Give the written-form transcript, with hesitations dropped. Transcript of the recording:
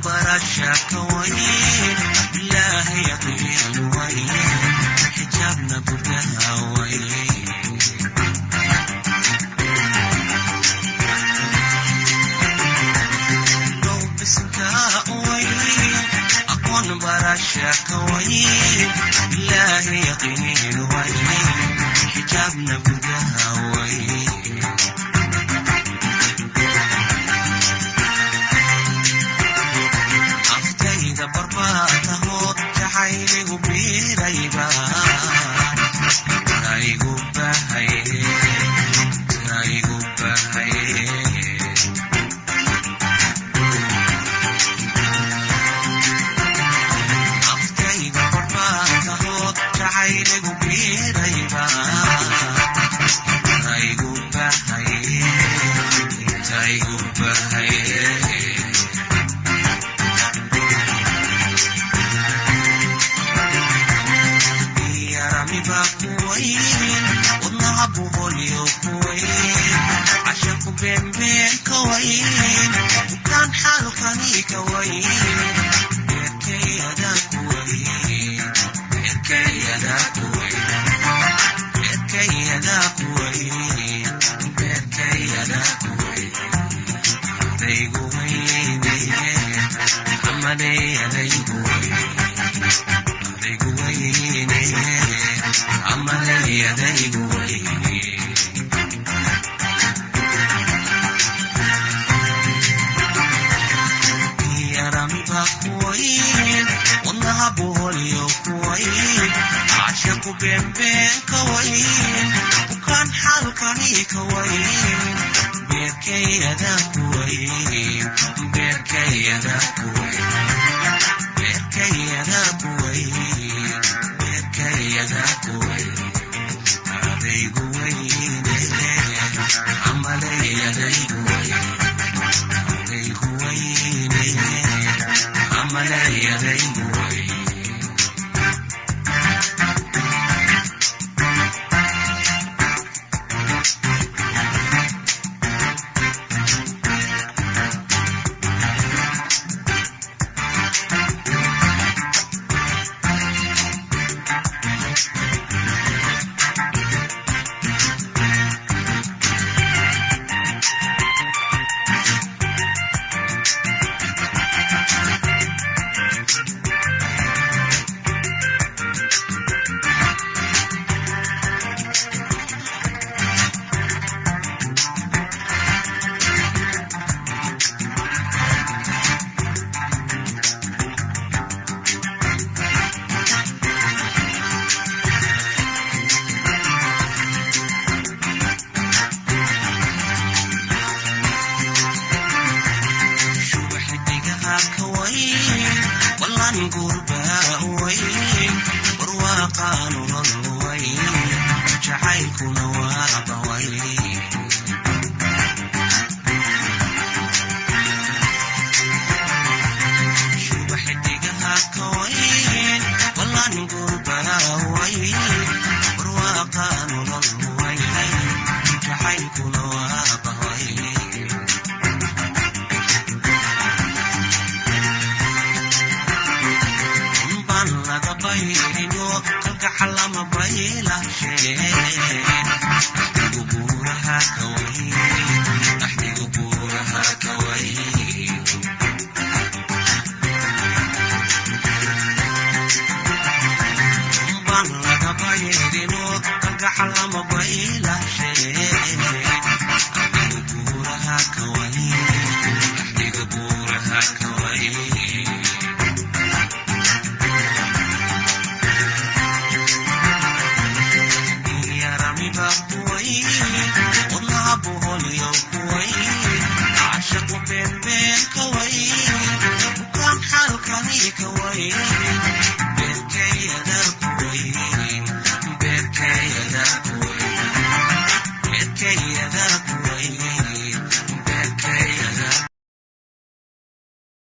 Barasha kawayn ilaahay yaqiin wayn xijaabna burdaha wayn low bisinka wayn aqoon barasha kawayn ilaahay yaqiin wayn xijaabna burdaha wayn barbaataho jacayligu biirayba taigu bahaye taigu bahaye naftayda barbaataho jacayligu biirayba taigu bahaye taigu bahaye wadnaha boqolyo kuwayn cashaqu beenbeen ka wayn bukaan xaalkani ka wayn beerkayadaa ku wayn beerkayadaa ku wayn beerkayadaa ku wayn beerkayadaa ku wayn adaygu wayne amaley adaygu wayn adaygu wayne amaley adaygu wayne yaramiba kuwayn wadnaha boholyo kuwayn cashaqu beenbeen ka wayn bukaan xaalkani ka wayn beerkayadaa ku wayn beerkayadaa ku wayn beerkayadaa ku wayn beerkayadaa ku wayn adaygu wayne amaley adaygu wayn adaygu wayne amaley adaygu wayn. Shubaxidigaha ka wayn wallan gurbaa wayn barwaaqaa nolol wayn jacaylkuna waaba wayn shubaxidigaha ka wayn wallan gurbaa wayn barwaaqaa nolol wayn jacaylkuna waaba wayn unbaan laga bayrino kalgacal lama baylashe axdigu buuraha ka wayn axdigu buuraha ka wayn unbaan laga bayrino kalgacal lama baylashe axdigu buuraha ka wayn axdigu buuraha ka wayn yaramiba kuwayn wadnaha boholyo kuwayn cashaqu beenbeen ka wayn bukaan xaalkani ka wayn.